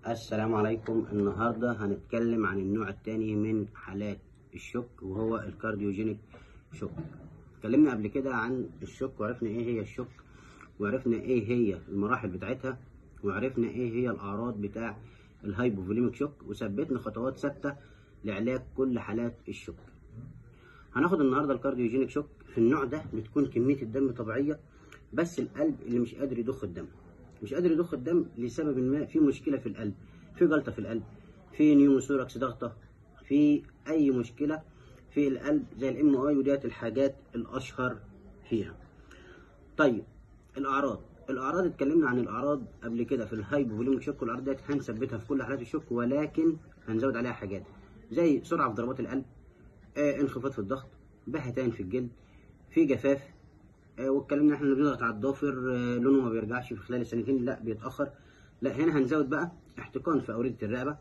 السلام عليكم. النهارده هنتكلم عن النوع الثاني من حالات ال shock وهو ال cardiogenic shock. اتكلمنا قبل كده عن ال shock وعرفنا ايه هي ال shock وعرفنا ايه هي المراحل بتاعتها وعرفنا ايه هي الاعراض بتاع ال hypovolemic shock وثبتنا خطوات ثابتة لعلاج كل حالات ال shock. هناخد النهارده ال cardiogenic shock. في النوع ده بتكون كمية الدم طبيعية بس القلب اللي مش قادر يضخ الدم، مش قادر يضخ الدم لسبب ما، في مشكلة في القلب، في جلطة في القلب، في pneumothorax ضغطه، في اي مشكلة في القلب زي ال MI، وديت الحاجات الاشهر فيها. طيب الاعراض اتكلمنا عن الاعراض قبل كده في ال hypovolemic shock، والاعراض ديت هنثبتها في كل حالات ال shock، ولكن هنزود عليها حاجات زي سرعة في ضربات القلب، انخفاض في الضغط، بهتان في الجلد، في جفاف، واتكلمنا احنا بنضغط على الضافر لونه ما بيرجعش في خلال السنتين، لا بيتاخر. لا هنا هنزود بقى احتقان في اورده الرقبة،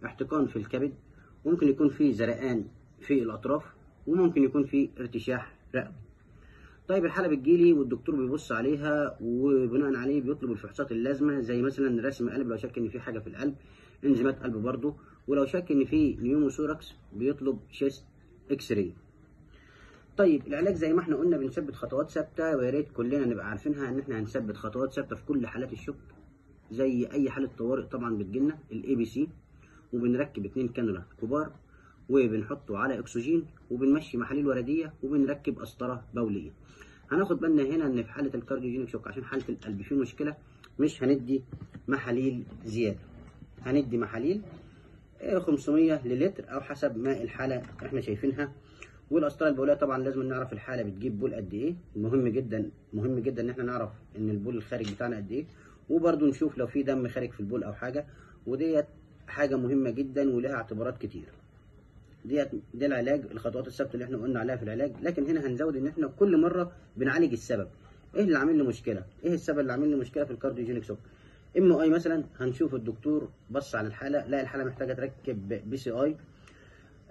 احتقان في الكبد، ممكن يكون في زرقان في الاطراف، وممكن يكون في ارتشاح رقبة. طيب الحالة بتجيلي والدكتور بيبص عليها وبناء عليه بيطلب الفحوصات اللازمة زي مثلا رسم قلب لو شك ان في حاجة في القلب، انزيمات قلب برضه، ولو شك ان في pneumothorax بيطلب chest X-ray. طيب العلاج زي ما احنا قلنا بنثبت خطوات ثابتة، ويا ريت كلنا نبقى عارفينها ان احنا هنثبت خطوات ثابتة في كل حالات ال shock زي اي حاله طوارئ طبعا بتجيلنا ال ABC، وبنركب 2 كانولا كبار وبنحطه على اكسجين وبنمشي محاليل وردية وبنركب قسطره بوليه. هناخد بالنا هنا ان في حاله ال cardiogenic shock عشان حاله القلب فيه مشكلة مش هندي محاليل زيادة، هندي محاليل 500 للتر او حسب ما الحالة احنا شايفينها. والقسطره البوليه طبعا لازم نعرف الحالة بتجيب بول قد ايه، مهم جدا مهم جدا ان احنا نعرف ان البول الخارج بتاعنا قد ايه، وبرده نشوف لو في دم خارج في البول او حاجة، وديت حاجة مهمة جدا ولها اعتبارات كتير. ديت ده العلاج، الخطوات الثابتة اللي احنا قلنا عليها في العلاج. لكن هنا هنزود ان احنا كل مرة بنعالج السبب، ايه اللي عامل لي مشكلة، ايه السبب اللي عامل لي مشكلة في ال cardiogenic shock. MI مثلا هنشوف الدكتور بص على الحالة، لا الحالة محتاجه تركب PCI،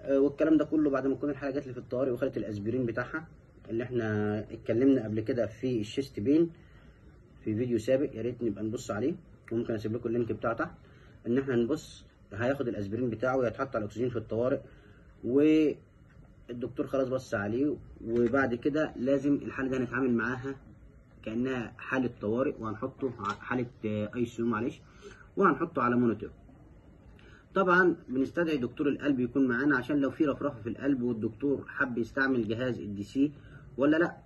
والكلام ده كله بعد ما تكون الحالة جات لي في الطوارئ وخدت الاسبرين بتاعها اللي احنا اتكلمنا قبل كده في ال chest pain في فيديو سابق، يا ريت نبقى نبص عليه وممكن اسيب لكم ال link بتاعه تحت. ان احنا نبص هياخد الاسبرين بتاعه ويتحط على الاكسجين في الطوارئ والدكتور خلاص بص عليه، وبعد كده لازم الحالة دي هنتعامل معاها كانها حاله طوارئ وهنحطه حاله ICU معلش، وهنحطه على monitor. طبعا بنستدعي دكتور القلب يكون معانا عشان لو في رفرفه في القلب والدكتور حب يستعمل جهاز ال DC ولا لا.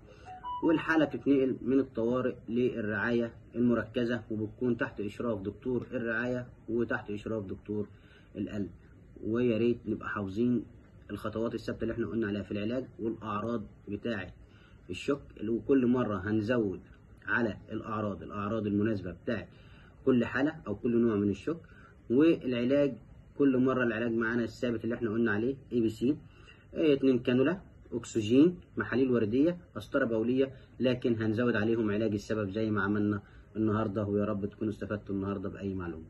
والحالة بتتنقل من الطوارئ للرعاية المركزة وبتكون تحت اشراف دكتور الرعاية وتحت اشراف دكتور القلب. ويا ريت نبقى حافظين الخطوات الثابتة اللي احنا قلنا عليها في العلاج والاعراض بتاعه ال shock، وكل مرة هنزود على الاعراض المناسبة بتاعه كل حاله او كل نوع من ال shock. والعلاج كل مرة العلاج معانا الثابت اللي احنا قلنا عليه ABC، 2 كانولا، اكسجين، محاليل وردية، قسطره بوليه، لكن هنزود عليهم علاج السبب زي ما عملنا النهارده. ويا رب تكونوا استفدتوا النهارده باي معلومة.